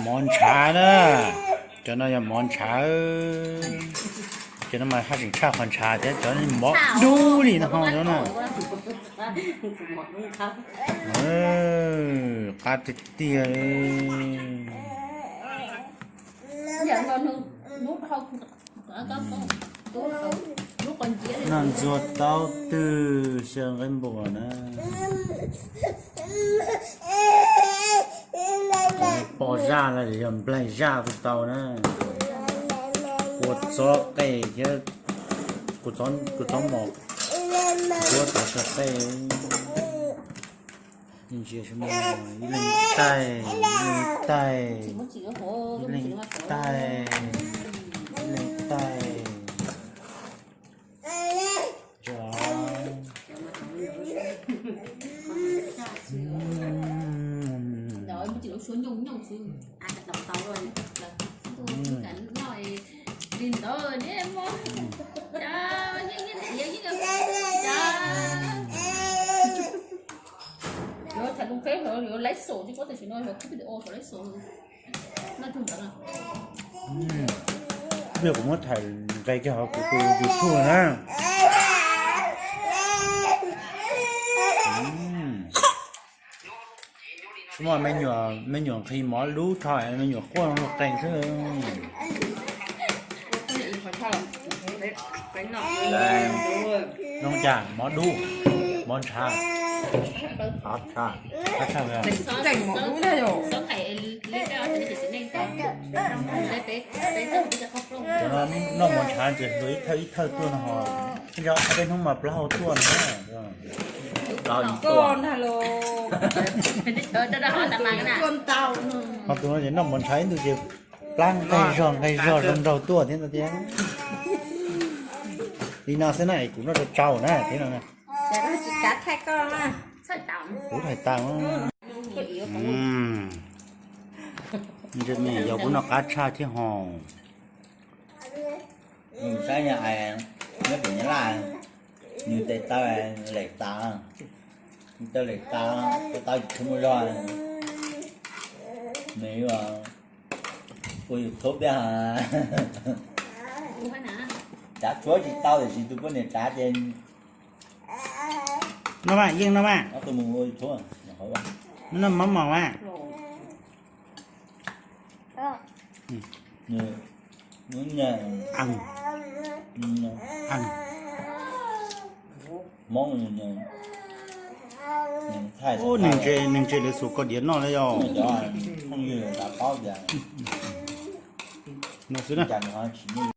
Mov ntshav na, cov no yog mov ntshav. Cov no mas haj tseem tshaj qhov ntshav thiab, cov mov dub li no ho cov na. Qab tiag tiag li. Noj ntxuag taub twg xyaw nqaij npua na. Pom zaj los yog nplaig zaj kuj tau na. Kua txob qe thiab, kua txob mos, kua txob xyaw qe. Ntsia ib leeg taig, ib leeg taig, ib leeg taig, ib leeg taig. Yuav tham lus qeb, yuav laib xos tsis paub tam sim no yuav khub video xos laib xos. Ntawd kuv muab tham nqe kiag hauv kuv tus YouTube na. Tsis muaj me nyuam nqhis mov dub rho, me nyuam quaj luag qees xwb. Zoo cas mov dub, mov ntshav, qab tshaj, qab tshaj. Noj mov ntshav ces hluas ib thawj ib thawj tuaj no ho, nco ob peb hnub mas plaub hau tuaj no. Plaub hau tuaj. Ho tus no ces noj mov ntshav ib ntus ces plab nqaij zog nqaij zog zoo nraug tuaj thiab no tiag. Li no xwb na es kuv noj tsau tsau na thiab no. Kuv thaij tau. Ntshe me nyuam yaus kuv noj qab tshaj thiab ho. Nws saib nyab, nyob pem Nyab Laj, nws tes taw lem tas, nws taw lem tas, tes taw tsis tshua muaj zog, nws ua YouTube thiab. Tsav tshuav tsis tau tiam sis tus poj niam tsav ces. Noj mas, yeej noj mas. Noj mov mov mas. Nws ntse, nws ntse lawv xuas koj diav noj na yog. No xwb na.